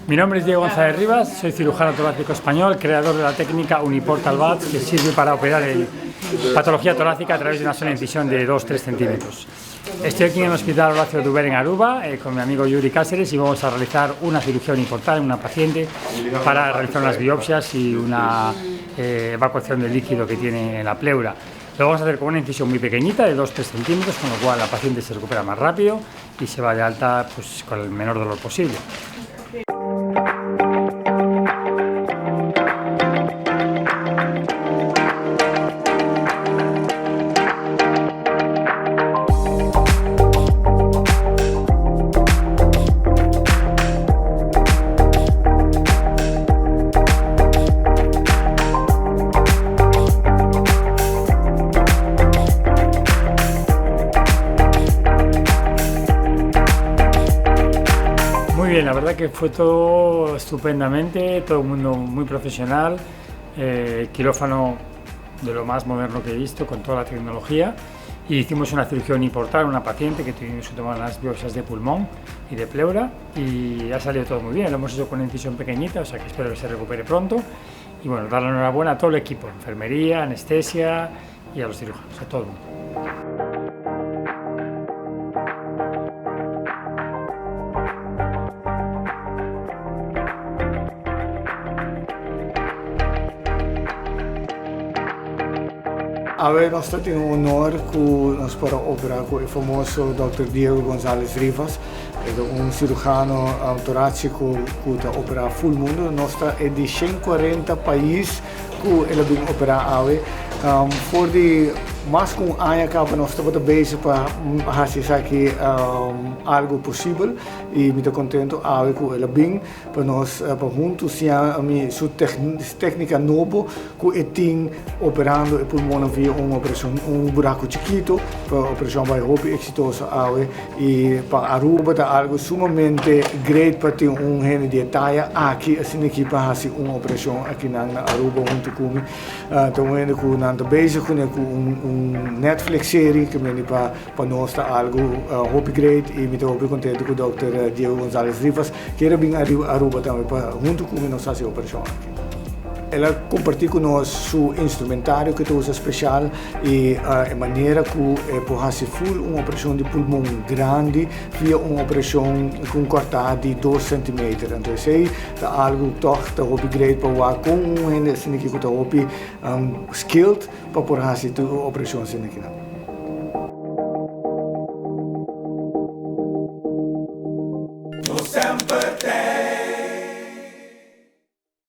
Mi nombre es Diego González Rivas, soy cirujano torácico español, creador de la técnica Uniportal VATS que sirve para operar el patología torácica a través de una sola incisión de 2-3 centímetros. Estoy aquí en el Hospital Horacio Oduber en Aruba con mi amigo Yuri Cáceres y vamos a realizar una cirugía uniportal en una paciente para realizar unas biopsias y una evacuación del líquido que tiene en la pleura. Lo vamos a hacer con una incisión muy pequeñita de 2-3 centímetros, con lo cual la paciente se recupera más rápido y se va de alta, pues, con el menor dolor posible. Muy bien, la verdad que fue todo estupendamente, todo el mundo muy profesional, quirófano de lo más moderno que he visto, con toda la tecnología, y hicimos una cirugía uniportal, una paciente que tuvimos que tomar unas biopsias de pulmón y de pleura, y ha salido todo muy bien, lo hemos hecho con una incisión pequeñita, o sea que espero que se recupere pronto, y bueno, dar la enhorabuena a todo el equipo, enfermería, anestesia y a los cirujanos, a todo el mundo. Awe nos ta tin un honor ku nos por a opera ku e famoso Dòkter Diego Gonzalez Rivas. E ta un cirujano torácico ku ta opera full mundo. Nos ta e di 140 pais ku el a bin opera awe. For di mas ku un aña kaba nos tabata bezig pa hasi esaki algo posibel i mi ta kontento awe ku el a bin pa nos pa huntu siña mi su tecnica nobo cu e tin operando e pulmonnan via un operacion un buraco chikito pa operacion bay hopi exitoso awe y pa Aruba ta algo sumamente great pa tin un hende di e taya aki asina aki pa haci un operacion akinan na Aruba hunto cu mi ta un hende cu nan ta bezig cune cu un Netflix serie cu meni pa Pa nos ta algo hopi great y mi ta hopi contento cu Dòkter Diego Gonzalez Rivas kier a bin Aruba tambe pa hunto cu mi nos haci e operacion aki. El a comparti cu nos su instrumentario cu e ta usa special y e manera cu e por haci full un operacion di pulmon grandi via un operacion cu un corta di dos centimeter. Anto esey ta algo cu toch ta hopi great pa wak con un hende asina aki cu ta hopi skilled pa por haci tur operacion asina aki nan. Nos semper t'ei.